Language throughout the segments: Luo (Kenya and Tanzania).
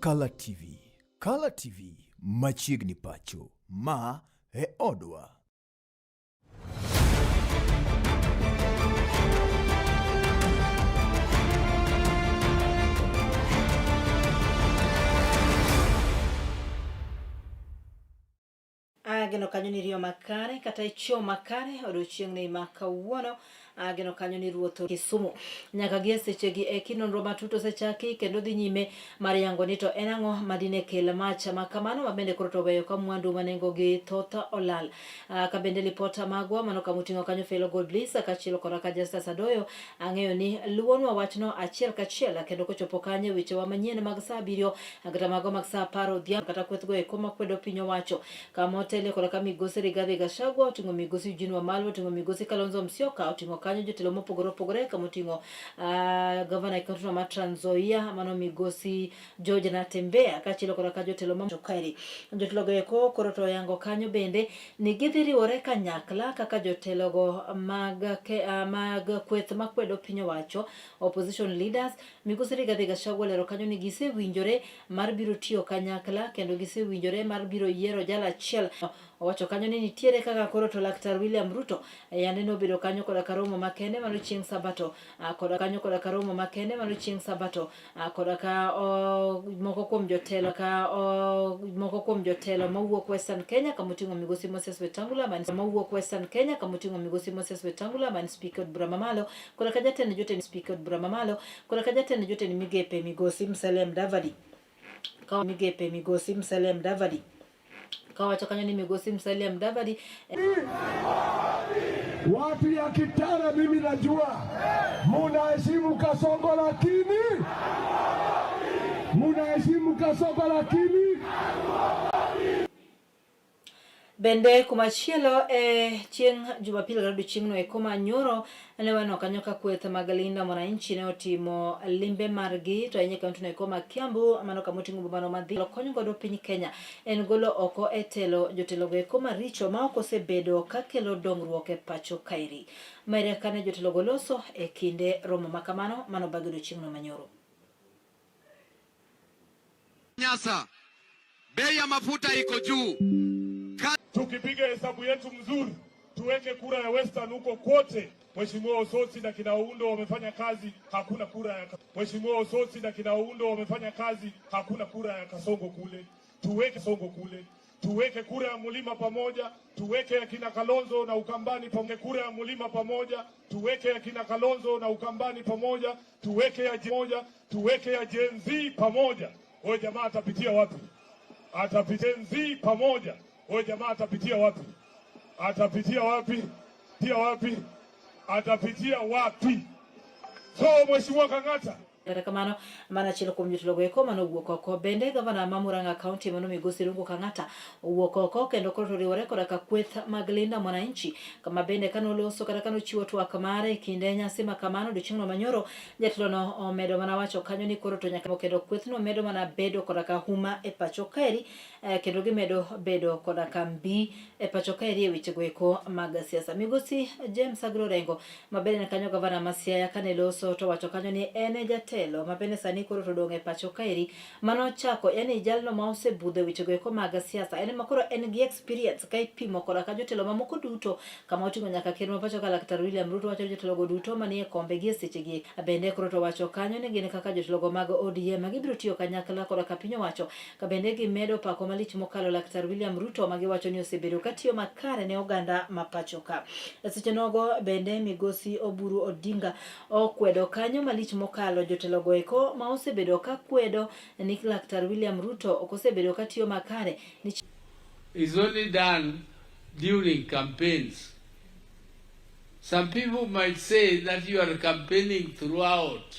Kala TV. Kala TV machiegni pacho. Ma e odwa. Ageno kanyo ni riyo makare kata ichiewo makare odiochieng'ni ma kawuono. Ageno kanyo ni ruoth Kisumu nyaka gi e sechegi eki nonro matut osechaki kendo dhi nyime mar yango ni to en ang'o madine kel mach ma kamano ma bende koro to oweyo ka mwandu ma nengogi thoth olal. Ka bende lipota magwa mano kama oting'o kanyo Felo Gold Bliss kaachiel koda ka Justus Adoyo ang'eyo ni luwonwa wachno achiel kachiel kendo kochopo kanyo e wechewa manyien mag saa abiriyo kata mago mag saa apar odhiambo kata kwethgo eko makwedo piny owacho kama otelie koda ka migosi Rigathi Gachagua oting'o migosi Eugene Wamalwa oting'o migosi Kalonzo Musyoka oting'o kanyo jotelo mopogore opogore kama oting'o gavana e kaunti ma Trans Nzoia mano migosi George Natembeya kaachiel koda ka jotelo ma Kaeri. Jotelogo eko koro to oyango kanyo bende ni gidhi riwore kanyakla kaka jotelogo mag, mag kweth makwedo piny owacho opposition leaders. Migosi Rigathi Gachagua olero kanyo ni gisewinjore mar biro tiyo kanyakla kendo gisewinjore mar biro yiero jal achiel. Owacho kanyo ni nitiere kaka koro to Laktar William Ruto yande nobedo kanyo koda ka romo makende mano chieng' Sabato koda kanyo koda ka romo makende mano chieng' Sabato koda ka moko kuom jotelo ka moko kuom jotelo mawuok Western Kenya kama oting'o migosi Moses Wetangula man mawuok Western Kenya kama oting'o migosi Moses Wetangula man Spika od bura mamalo koda ka jatend jotend Spika od bura mamalo koda ka jatend jotend migepe migosi Musalia Mudavadi ka migepe migosi Musalia Mudavadi kawacho kanyo ni migosi Musalia Mudavadi. Watu ya Kitale, mimi najua munaheshimu Kasongo, lakini munaheshimu Kasongo, lakini Bende kumachielo e chieng' Jumapil kata odiechieng'no eko ma nyoro ne waneno kanyo ka kweth mag Linda Mwananchi ne otimo limbe margi to ahinya e kaontino eko ma Kiambu mano kama oting'o bomano ma dhi kony godo piny Kenya en golo oko e telo jotelogo eko maricho ma ok osebedo ka kelo dongruok e pacho kaeri. Maere kane jotelogo loso e kinde romo ma kamano mano bang' odiechieng'no ma nyoro. Nyasa, bei ya mafuta iko juu. Tukipiga hesabu yetu mzuri, tuweke kura ya Western huko kwote. Mheshimiwa Osotsi na kina Oundo wamefanya kazi, hakuna kura ya Mheshimiwa Osotsi na kina Oundo wamefanya kazi, hakuna kura ya Kasongo kule. Tuweke Songo kule, tuweke kura ya Mulima pamoja, tuweke ya kina Kalonzo na Ukambani pamoja, kura ya Mulima pamoja, tuweke ya kina Kalonzo na Ukambani pamoja, tuweke ya moja, tuweke ya Gen Z pamoja. Huyo jamaa atapitia wapi? Atapitia Gen Z pamoja. Huyo jamaa atapitia wapi? Atapitia wapi? Tia wapi? Atapitia wapi? So Mheshimiwa Kang'ata, Kata kamano, mana achiel kuom jotelogo eko mane owuok oko. Bende gavana ma Murang'a County mano migosi Irungu Kang'ata owuok oko kendo koro to oriwore koda ka kweth mag Linda Mwananchi kama bende kane oloso kata kane ochiwo twak mare e kinde nyasi ma kamano odiochieng'no manyoro jatelono omedo mana wacho kanyo ni koro to nyaka kendo kwethno medo mana bedo koda ka huma e pacho kaeri kendo gimedo bedo koda ka mbi e pacho kaeri e wechego eko mag siasa. Migosi James Agro Orengo ma bende en kanyo gavana ma Siaya kane loso to wacho kanyo ni en e jatelo ma bende sani koro to odong' e pacho kaeri manochako, yani jalno ma osebudho e wechego eko mag siasa, en ema koro en gi experience ka ipimo koda ka jotelo mamoko duto kama oting'o nyaka ker ma pacho ka Laktar William Ruto wacho ni jotelogo duto manie kombe gi e sechegi bende koro to wacho kanyo ni gin kaka jotelogo mag ODM gibiro tiyo kanyakla koda ka piny owacho ka bende gimedo pako malich mokalo Laktar William Ruto ma giwacho ni osebedo ka tiyo makare ne oganda ma pacho ka. E seche nogo bende migosi Oburu Odinga okwedo kanyo malich mokalo jotelogo eko ma osebedo ka kwedo ni Laktar William Ruto ok osebedo ka tiyo makare ni is only done during campaigns. Some people might say that you are campaigning throughout.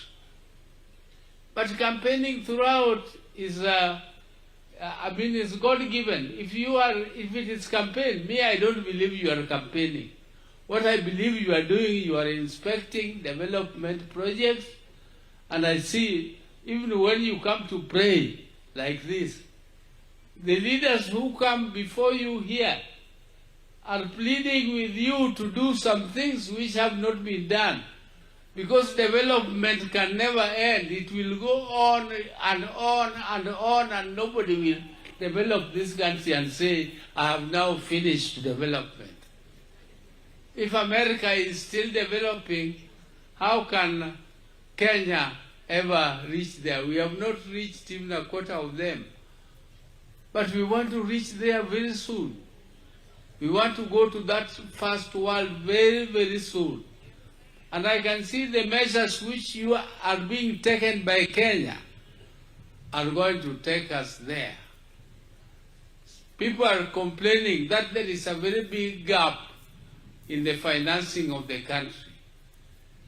But campaigning throughout is, I mean, it's God-given. If it is campaign, me, I don't believe you are campaigning. What I believe you are doing, you are inspecting development projects, and I see even when you come to pray like this, the leaders who come before you here are pleading with you to do some things which have not been done. Because development can never end. It will go on and on and on, and nobody will develop this country and say, I have now finished development. If America is still developing, how can Kenya ever reach there? We have not reached even a quarter of them. But we want to reach there very soon. We want to go to that first world very, very soon. And I can see the measures which you are being taken by Kenya are going to take us there. People are complaining that there is a very big gap in the financing of the country.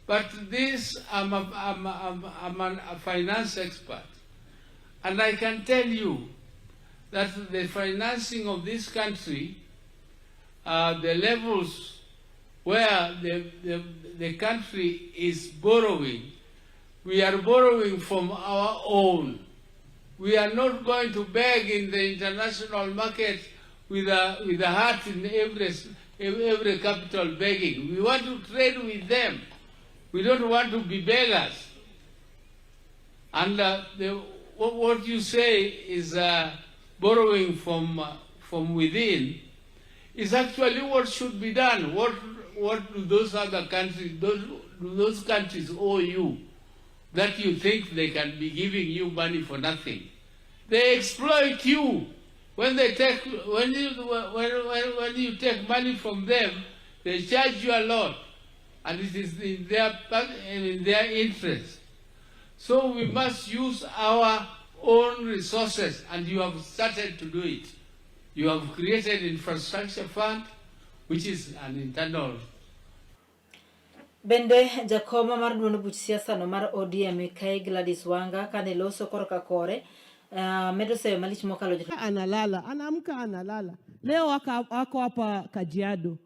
But this, I'm a finance expert. And I can tell you that the financing of this country, the levels where the country is borrowing, we are borrowing from our own. We are not going to beg in the international market with a hat in every capital begging. We want to trade with them. We don't want to be beggars. And what you say is borrowing from within is actually what should be done. What do those other countries, do those countries owe you that you think they can be giving you money for nothing? They exploit you. When they take, when you, when you take money from them, they charge you a lot. And it is in their interest. So we must use our own resources, and you have started to do it. You have created infrastructure fund, which is an internal Bende jakom mar duond buch siasa no mar ODM Kai Gladys Wanga kane loso korka kore medo seyo malich mokalo Analala, anaamka analala. Leo ako hapa Kajiado,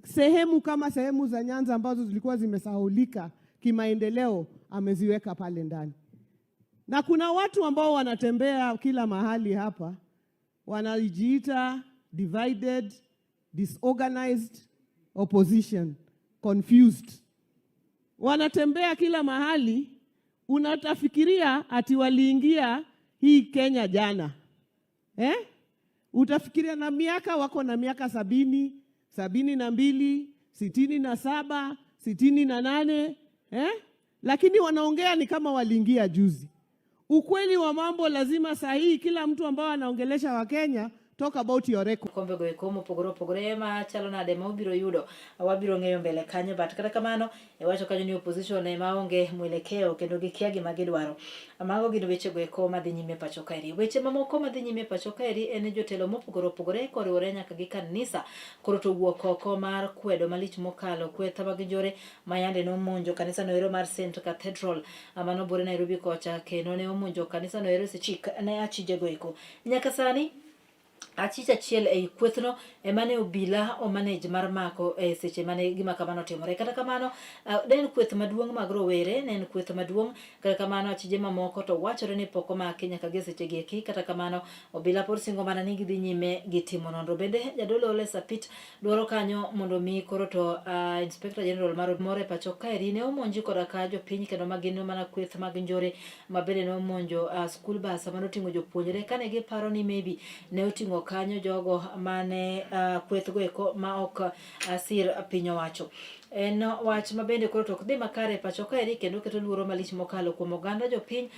sehemu kama sehemu za Nyanza ambazo zilikuwa zimesahaulika kimaendeleo ameziweka pale ndani, na kuna watu ambao wanatembea kila mahali hapa wanajiita divided, disorganized opposition, confused. Wanatembea kila mahali, unatafikiria ati waliingia hii Kenya jana, eh? Utafikiria na miaka wako na miaka 70, 72, 67, 68, eh? Lakini wanaongea ni kama waliingia juzi. Ukweli wa mambo lazima sahihi, kila mtu ambao anaongelesha Wakenya, talk about your record. Kombe go eko mopogore opogore machalo nade ma obiro yudo wabiro ng'eyo mbele kanyo, but kata kamano iwacho kanyo ni opposition ema onge mwelekeo kendo gikia gima gidwaro. Mago gin weche go eko madhi nyime pacho kaeri. Weche mamoko madhi nyime pacho kaeri en jotelo mopogore opogore koriwore nyaka gi kanisa koro to wuok oko mar kwedo malich mokalo kwetha mag njore mayande nomonjo kanisa no ero mar St Cathedral manobore Nairobi kocha, kendo ne omonjo kanisa no ero sechik ne achije go eko. Nyaka sani achich achiel ei kwethno ema ne obila omanage mar mako e seche mane gima kamano otimore. Kata kamano ne en kweth maduong' mag rowere, ne en kweth maduong'. Kata kamano achije mamoko to wachore ni pok omaki nyaka gi seche gi eki. Kata kamano obila pod singo mana ni gidhi nyime gi timo nonro. Bende jadolo Ole Sapit dwaro kanyo mondo mi koro to Inspector General mar moro e pacho kaeri ne omonji koda ka jopiny kendo magin mana kweth mag njore ma bende ne omonjo school bus manoting'o jopuonjre kane giparo ni maybe ne oting'o kanyo jogo mane kweth go eko ma ok sir piny owacho. En wach ma bende koro to ok dhi makare e pacho kaeri kendo keto luoro malich mokalo kuom oganda jopiny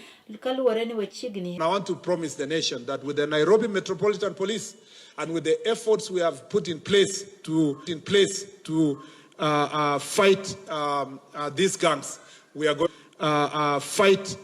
kaluwore ni wachiegni I want to promise the nation that with the Nairobi Metropolitan Police and with the efforts we have put in place to fight these gangs, we are going fight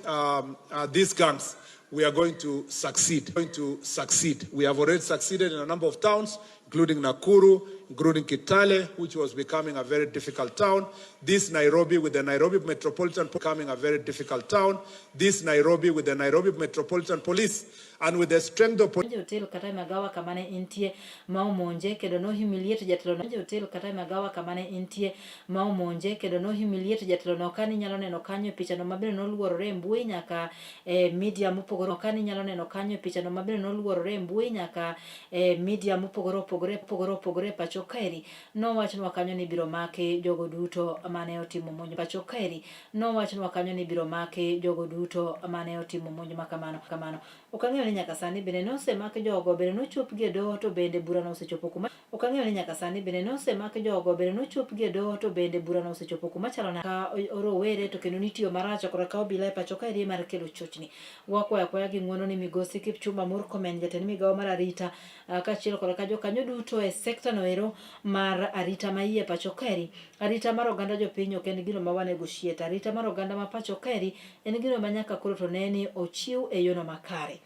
these gangs. We are going to succeed. Going to succeed. We have already succeeded in a number of towns, including Nakuru, including Kitale, which was becoming a very difficult town. This Nairobi with the Nairobi Metropolitan becoming a very difficult town. This Nairobi with the Nairobi Metropolitan Police and with the strength of e hotel kata e magawa kama ne entie ma omonje kendo no humiliate jatelo no e hotel kata e magawa kama ne entie ma omonje kendo no humiliate jatelo no. Kani inyalo neno kanyo e pichano mabende noluorore e mbui nyaka e media mopogore. Kani inyalo neno kanyo e pichano mabende noluorore e mbui nyaka e media mopogore opogore opogore opogore e pacho. pacho kaeri nowachnwa kanyo ni ibiro maki jogo duto mane otimo monj pacho kaeri nowachnwa kanyo ni ibiro maki jogo duto mane otimo monj makamano kamano. Ok ang'eyo ni nyaka sani bende nosemak jogo, bende nochopgi e doho to bende burano osechopo kuma ok ang'eyo ni nyaka sani bende nosemak jogo, bende nochopgi e doho to bende burano osechopo kuma chalo na ka rowere to kendo nitiyo marach koda ka obila e pacho kaeri mar kelo chochni. Wakwayo akwaya gi ng'uono ni migosi Kipchumba Murkomen jatend migawo mar arita kaachiel koda ka jokanyo duto e sekta no ero mar arita ma iye pacho kaeri. Arita mar oganda jopiny ok en gino ma wa negotiate. Arita mar oganda ma pacho kaeri en gino ma nyaka koro to ne ni ochiw e yono makare.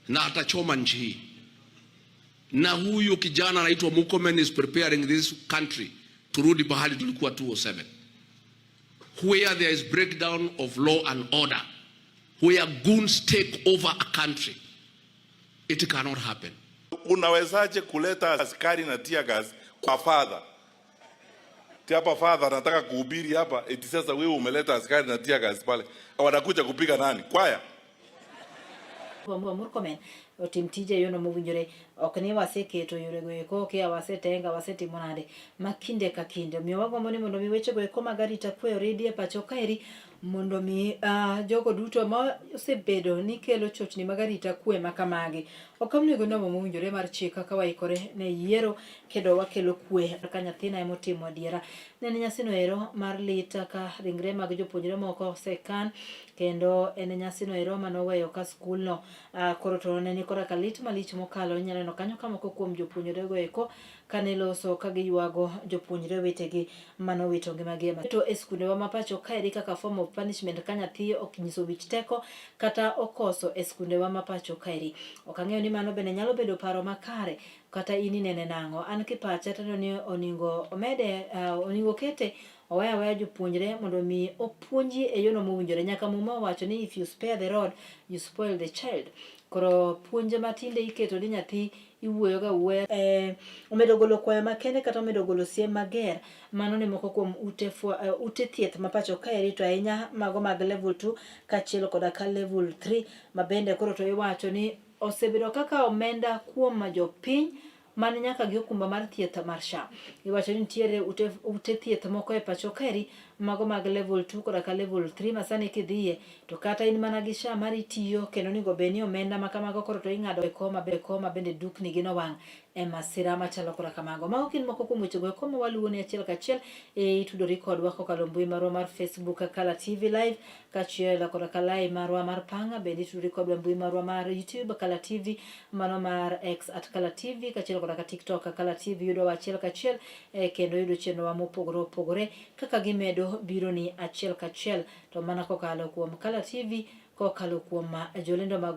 Na atachoma nchi hii. Na huyu kijana anaitwa Murkomen is preparing this country turudi pahali tulikuwa 2007, where there is breakdown of law and order, where goons take over a country. It cannot happen. Unawezaje kuleta askari na tear gas kwa father? Ati hapa father anataka kuhubiri hapa, eti sasa wewe umeleta askari na tear gas pale. Wanakuja kupiga nani? Kwaya. Murkomen otim tije e yono mowinjore ok ni waseketo yorego eko kia wasetenga wasetimo nade ma kinde ka kinde omiyo wagombo ni mondo mi wechego eko mag arita kwe oridi e pacho kaeri mondo mi jogo duto ma osebedo ni kelo chochni mag arita kwe ma kamagi ok onego nomo mowinjore mar chik kaka waikore ne yiero kendo wakelo kwe ka nyathina emotimo adiera. Ne en nyasino ero mar lit ka ringre mag jopuonjre moko osekan kendo en nyasino ero manoweyo ka skulno koro to ne ni koda ka lit malich mokalo. Inyalo neno kanyo ka moko kuom jopuonjre go eko kane loso ka giywago jopuonjre wetegi manowito ngimagi. To e skundewa ma pacho kaeri kaka form of punishment ka nyathi onyiso wich teko kata okoso e skundewa ma pacho kaeri. Ok ang'eyo ni mano bende nyalo bedo paro makare kata in inene nang'o. An kipacha taneno ni oningo omede oningo kete owe aweya jopuonjre mondo mi opuonji e yono mowinjore. Nyaka Muma owacho ni if you spare the rod you spoil the child. Koro puonj matinde iketo ni nyathi iwuoyo ga wuoya omedo golo kwayo makende kata omedo golo siem mager mano ne moko kuom ute thieth ma pacho kaeri to ahinya mago mag level 2 kaachiel koda ka level 3 ma bende koro to iwacho ni osebedo kaka omenda kuom jopiny man nyaka gi okumba mar thieth mar SHA. Iwacho ni nitiere ute thieth moko e pacho kaeri mago mag level 2 koda ka level 3 ma sani kidhiye to kata in mana gi SHA mari tiyo kendo onego bed ni omenda ma kamago koro to ing'ado e koma bende dukni gi nowang' e masira machalo koda kamago. Mago gin moko kuom wechego eko ma waluwo ni achiel kachiel itudori kodwa kokalo mbui marwa mar Facebook Kala TV Live kaachiel koda ka live marwa mar Panga bende itudori kodwa mbui marwa mar YouTube Kala TV mano mar X at Kala TV kaachiel koda ka TikTok Kala TV yudowa achiel kachiel kendo yudo chenrowa mopogore opogore kaka gimedo biro ni achiel kachiel to mana kokalo kuom Kala TV kokalo kuom jolendo mag